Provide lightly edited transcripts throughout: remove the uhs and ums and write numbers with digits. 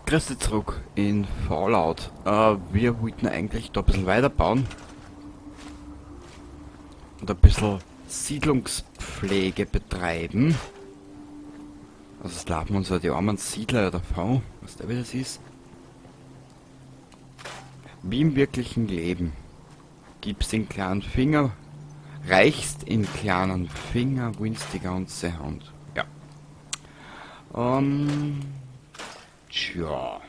Grüß dich zurück in Fallout. Wir wollten eigentlich da ein bisschen weiterbauen. Und ein bisschen Siedlungspflege betreiben. Also es laufen uns ja die armen Siedler ja davon, was der wieder ist. Wie im wirklichen Leben. Gibst den kleinen Finger, reichst in kleinen Finger, gewinnst die ganze Hand. Ja. Tja.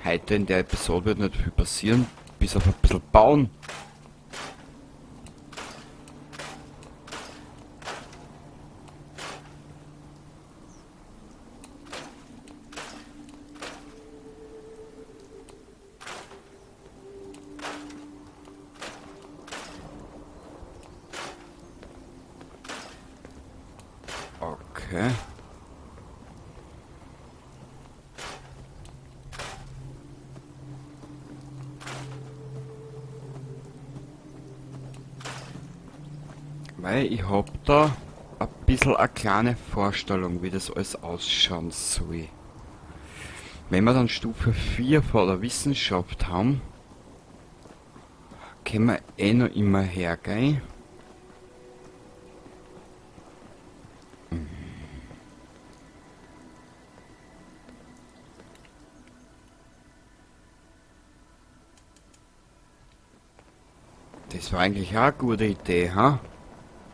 Heute in der Episode wird nicht viel passieren, bis auf ein bisschen bauen. Okay. Weil ich hab da ein bisschen eine kleine Vorstellung, wie das alles ausschauen soll. Wenn wir dann Stufe 4 vor der Wissenschaft haben, können wir eh noch immer hergehen. Das war eigentlich auch eine gute Idee, ha?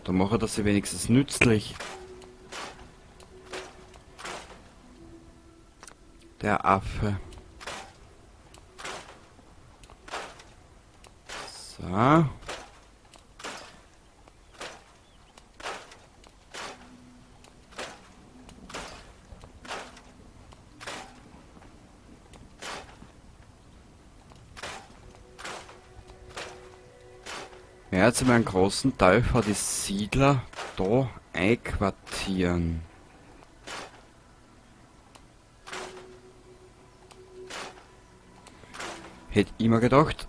Da mache ich das ja wenigstens nützlich. Der Affe. So. Ja, jetzt haben wir einen großen Teil von die Siedler da einquartieren. Hätte ich mir gedacht.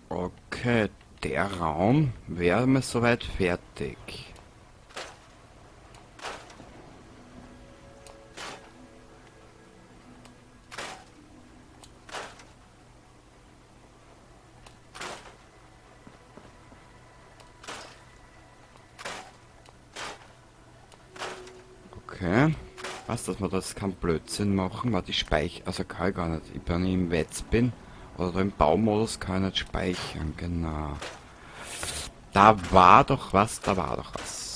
Okay, der Raum wäre mir soweit fertig. Okay. Was, dass wir das keinen Blödsinn machen, weil die Speich-, also kann ich gar nicht. Ich, wenn ich im Wetz bin oder da im Baumodus, kann ich nicht speichern, genau. Da war doch was, da war doch was.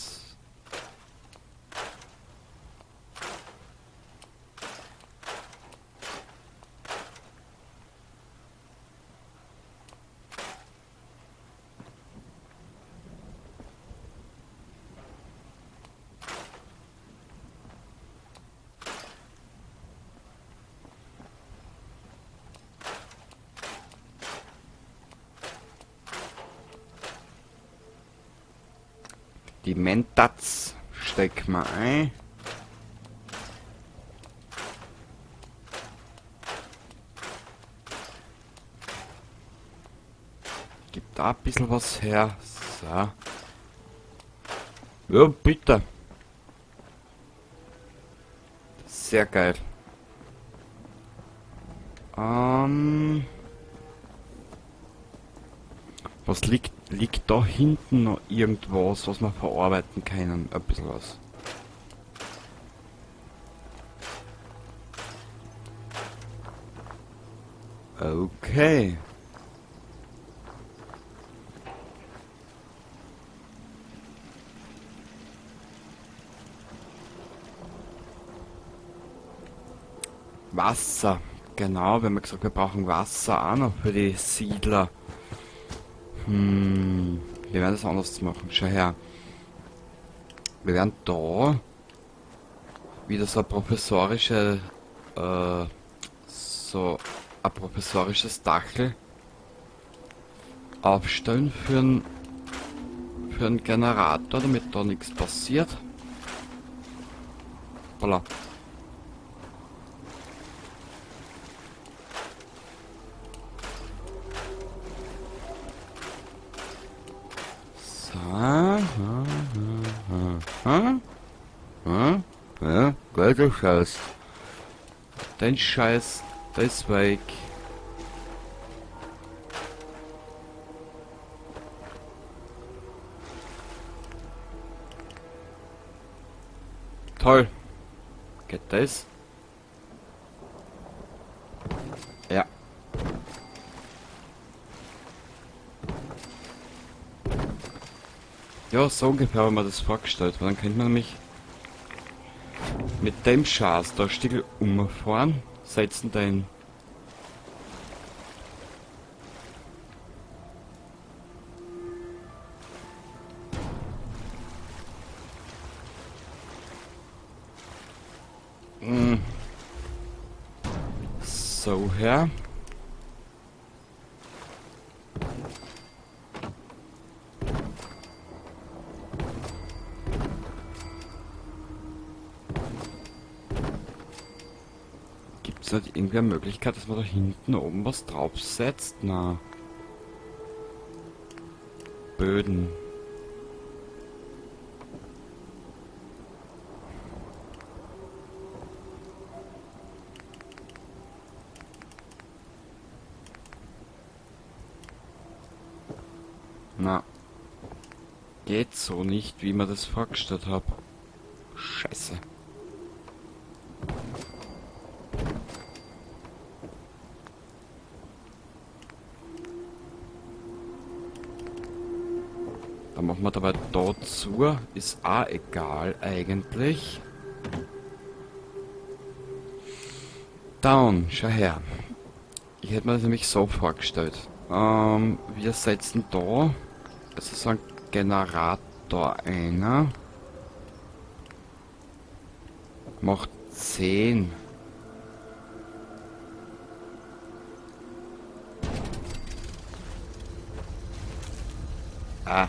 Die Mentats stecken wir ein. Gib da ein bisschen was her. So. Ja, bitte. Sehr geil. Was liegt da hinten noch irgendwas, was wir verarbeiten können? Ein bisschen was. Okay. Wasser. Genau, wir haben ja gesagt, wir brauchen Wasser auch noch für die Siedler. Wir werden das anders machen. Schau her. Wir werden da wieder so ein professorische, so ein professorisches Dachl aufstellen für einen Generator, damit da nichts passiert. Voilà. So. Ja, geil, du Scheiß. Den Scheiß, das weg. Toll. Geht das? Ja. Ja, so ungefähr haben wir das vorgestellt, weil dann könnte man nämlich mit dem Schas da Stickel umfahren, setzen den so her. Gibt es nicht irgendwie eine Möglichkeit, dass man da hinten oben was draufsetzt? Na. Böden. Na. Geht so nicht, wie man das vorgestellt hat. Scheiße. Dann machen wir dabei da zu. Ist auch egal eigentlich. Down, schau her. Ich hätte mir das nämlich so vorgestellt. Wir setzen da, das ist ein Generator einer. Macht 10. Ah.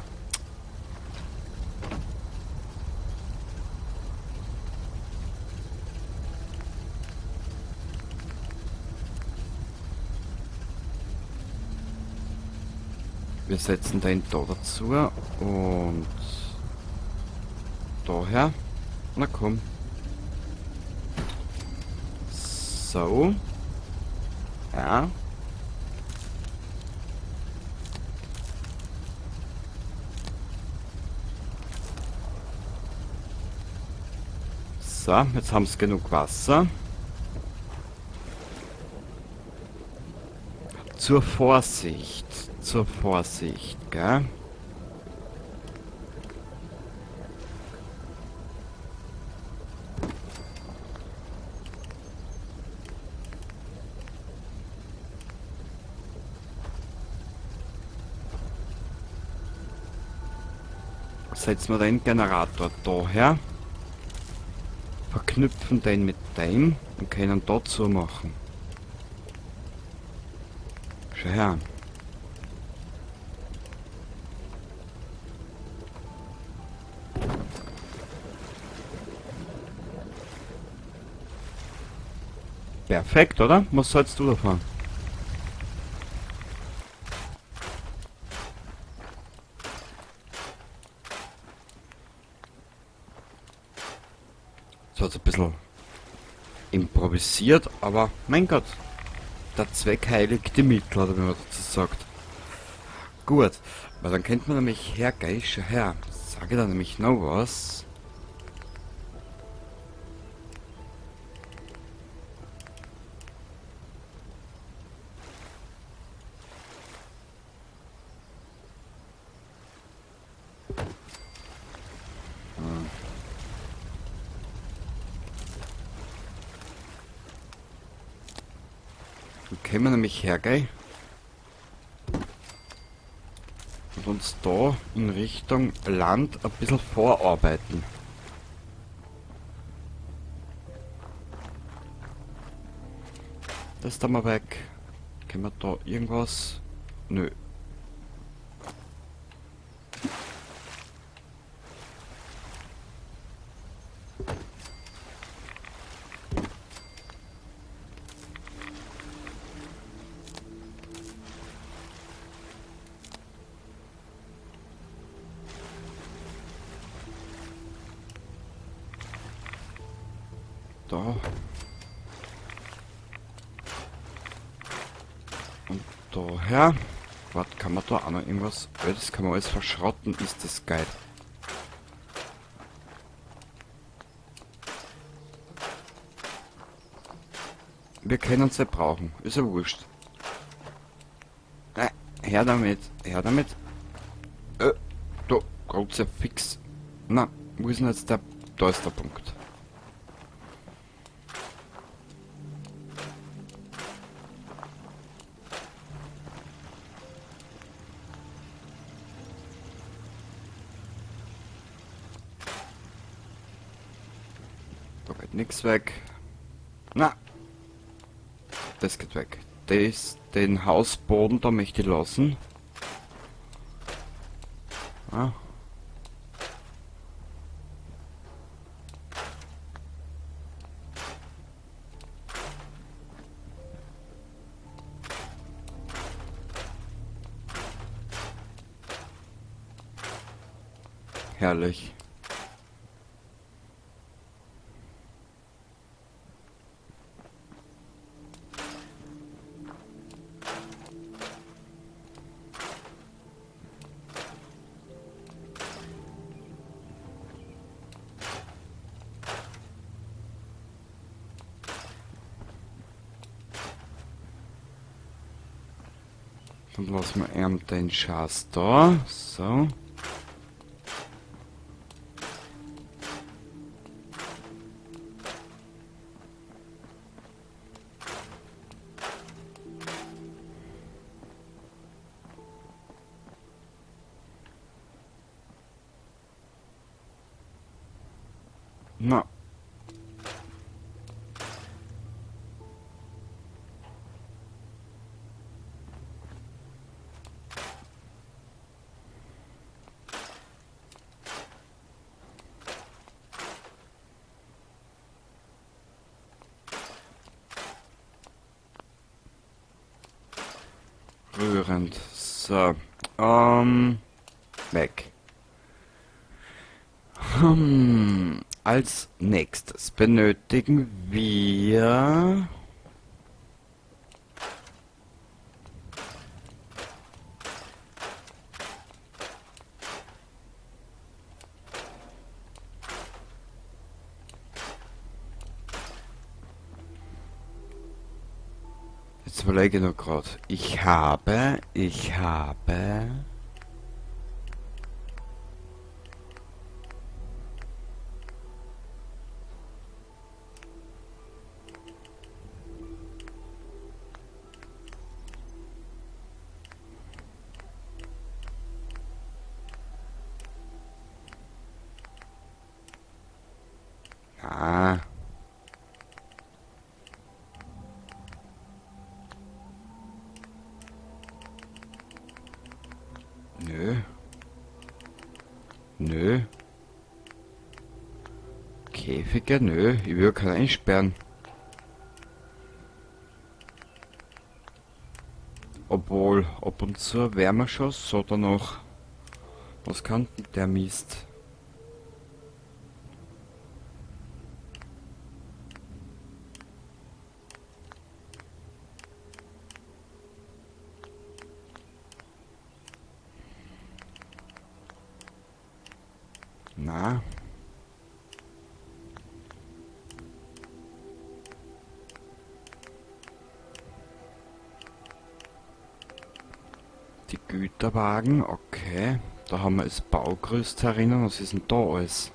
Wir setzen den da dazu und daher. Na komm. So. Ja. So, jetzt haben sie genug Wasser. Zur Vorsicht, gell? Setzen wir den Generator daher. Verknüpfen den mit dem und können dazu machen. Schau her. Perfekt, oder? Was sollst du davon? So hat's ein bisschen improvisiert, aber mein Gott, der Zweck heiligt die Mittel, oder wie man dazu sagt. Gut, weil dann kennt man nämlich hergehen, schau her, sage da nämlich noch was. Können wir nämlich hergehen und uns da in Richtung Land ein bisschen vorarbeiten. Das da mal weg. Können wir da irgendwas? Nö. Da. Und daher. Warte, kann man da auch noch irgendwas? Das kann man alles verschrotten, ist das geil. Wir können es ja brauchen, ist ja wurscht. Her damit, her damit. Da, Kruzifix. Na, wo ist denn jetzt der... Da ist der Punkt. Da geht nix weg. Na! Das geht weg. Das, den Hausboden, da möchte ich lassen. Ah. Herrlich. Dann lassen wir ihm den Schatz da. So. Na. Rührend. So. Weg. Als nächstes benötigen wir... Jetzt überlege ich noch grad. Ich habe... Ah. Nö. Nö. Käfige? Nö. Ich will keinen einsperren. Obwohl, ab und zu wärmer wir schon so danach. Was kann denn der Mist? Na? Die Güterwagen, okay. Da haben wir das Baugerüst herinnen. Was ist denn da alles?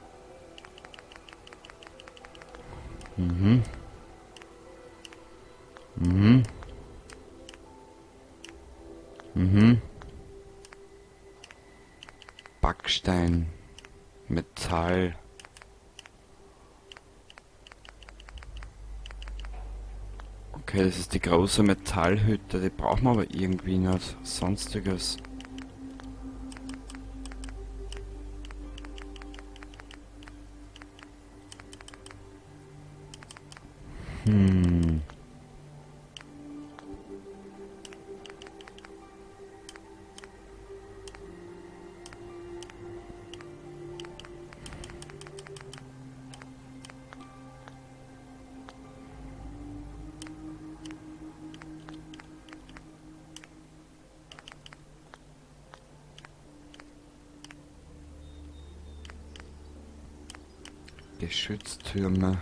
Mhm. Mhm. Mhm. Backstein. Metall. Okay, das ist die große Metallhütte, die brauchen wir aber irgendwie nicht. Sonstiges. Geschütztürme.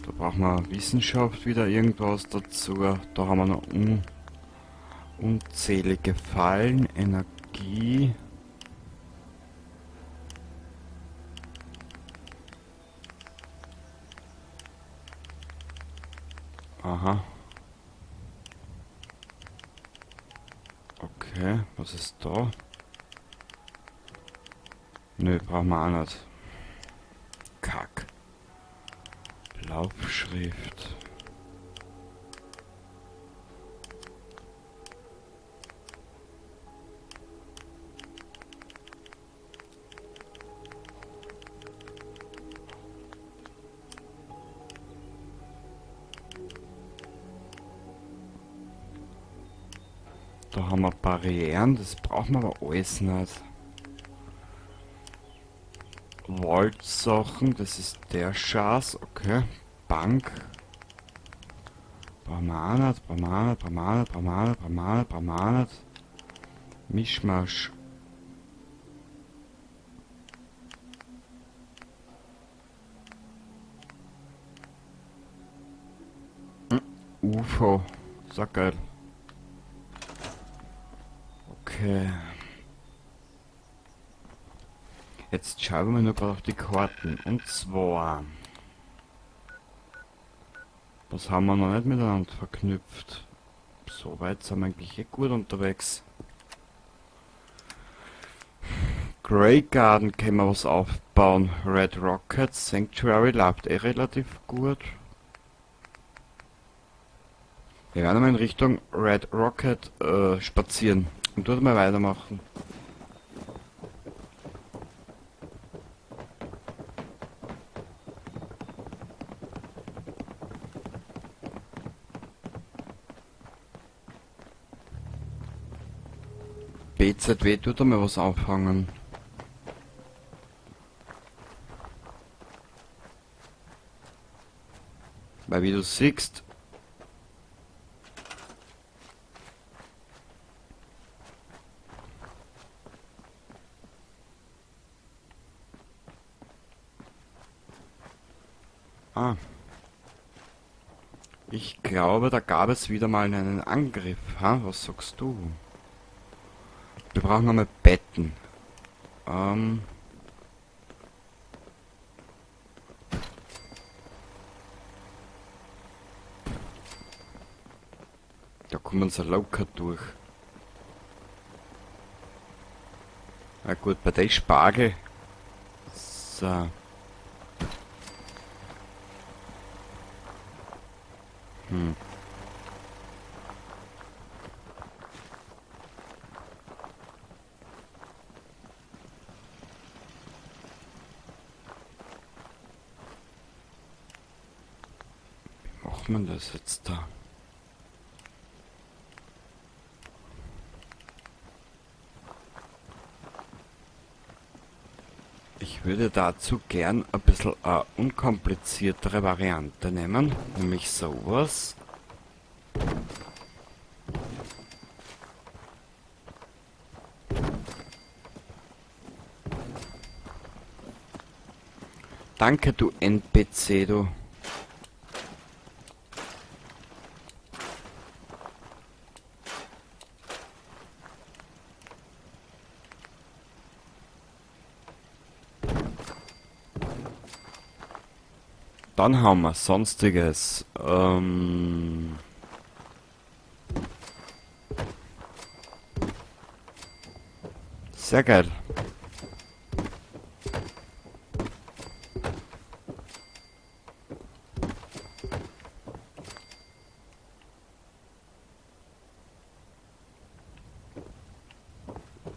Da brauchen wir Wissenschaft wieder irgendwas dazu. Da haben wir noch unzählige Fallen, Energie. Aha. Okay, was ist da? Nö, brauchen wir auch nicht. Kack. Laufschrift. Da haben wir Barrieren, das brauchen wir aber alles nicht. Vault-Sachen, das ist der Schatz, okay. Bank. Brauchen wir auch nicht, brauchen wir auch nicht, brauchen wir auch nicht, brauchen wir auch nicht, brauchen wir auch nicht, brauchen wir auch nicht. Mischmasch. UFO, sag geil. Okay. Jetzt schauen wir nur gerade auf die Karten. Und zwar... Was haben wir noch nicht miteinander verknüpft? Soweit sind wir eigentlich eh gut unterwegs. Grey Garden können wir was aufbauen. Red Rocket, Sanctuary läuft eh relativ gut. Wir werden mal in Richtung Red Rocket spazieren. Und dort mal weitermachen. BZW tut da mal was auffangen. Weil wie du siehst, ich glaube, da gab es wieder mal einen Angriff. Ha? Was sagst du? Wir brauchen nochmal Betten. Da kommen sie locker durch. Na gut, bei der Spargel. So. Wie macht man das jetzt da? Ich würde dazu gern ein bisschen eine unkompliziertere Variante nehmen, nämlich sowas. Danke, du NPC, du. Dann haben wir Sonstiges. Sehr geil.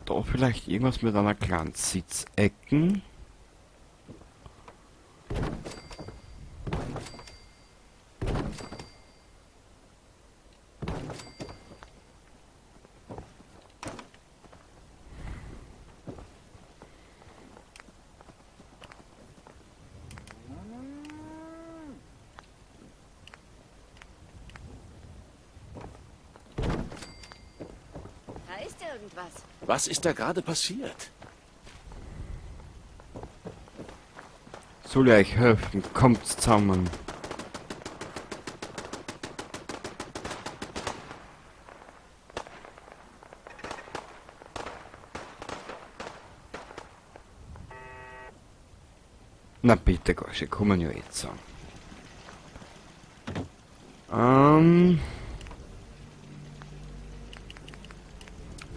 Da vielleicht irgendwas mit einer kleinen Sitzecken. Da ist irgendwas. Was ist da gerade passiert? Soll ich euch helfen? Kommt zusammen. Na bitte, Gorsche, kommen ja jetzt an.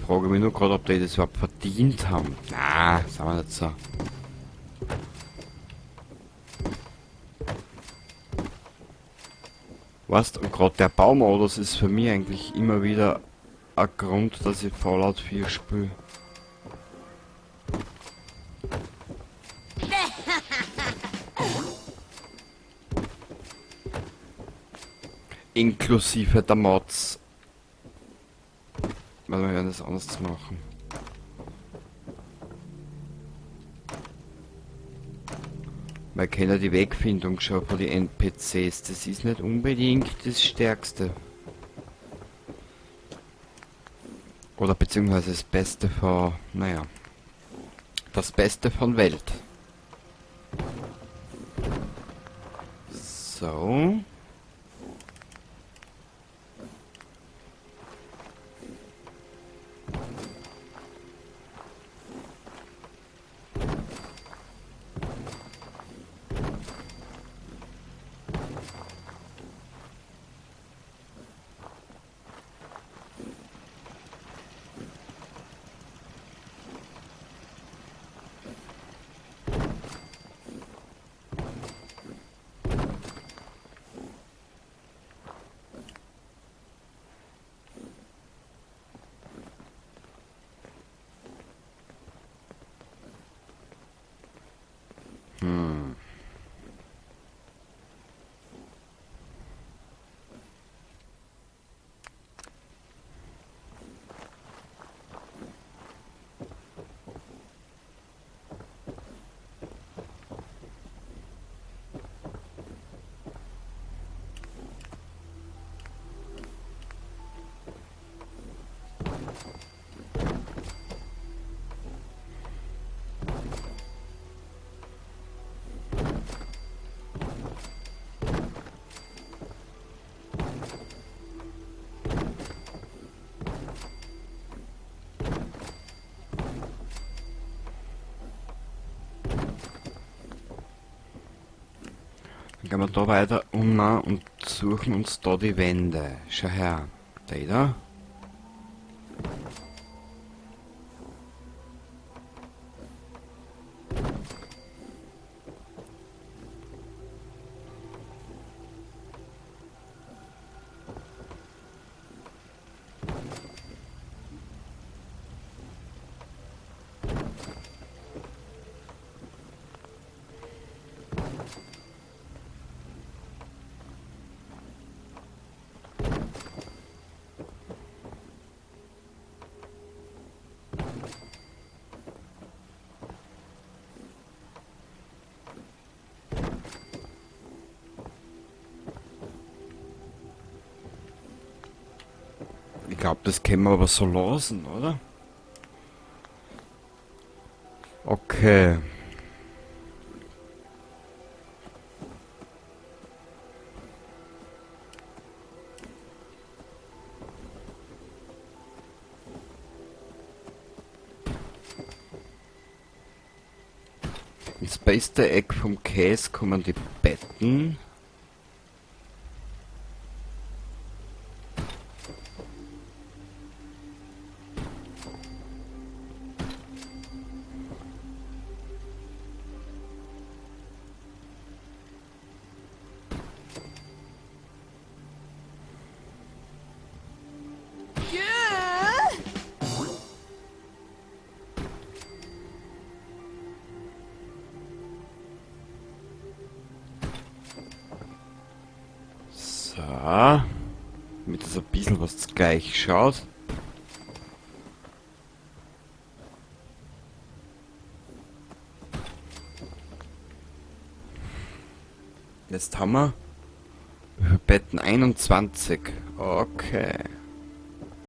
Frage mich nur gerade, ob die das überhaupt verdient haben. Na, sagen wir nicht so. Weißt, und gerade der Baumodus ist für mich eigentlich immer wieder ein Grund, dass ich Fallout 4 spiele. Inklusive der Mods. Weil wir werden das anders machen. Weil ich kenne die Wegfindung schon von den NPCs. Das ist nicht unbedingt das Stärkste. Oder beziehungsweise das Beste von, naja, das Beste von Welt. So. Dann gehen wir da weiter um und suchen uns da die Wände. Schau her. Da da. Ich glaub, das können wir aber so lassen, oder? Okay. Ins beste Eck vom Käse kommen die Betten. Damit das ein bisschen was gleich schaut. Jetzt haben wir Betten 21. Okay.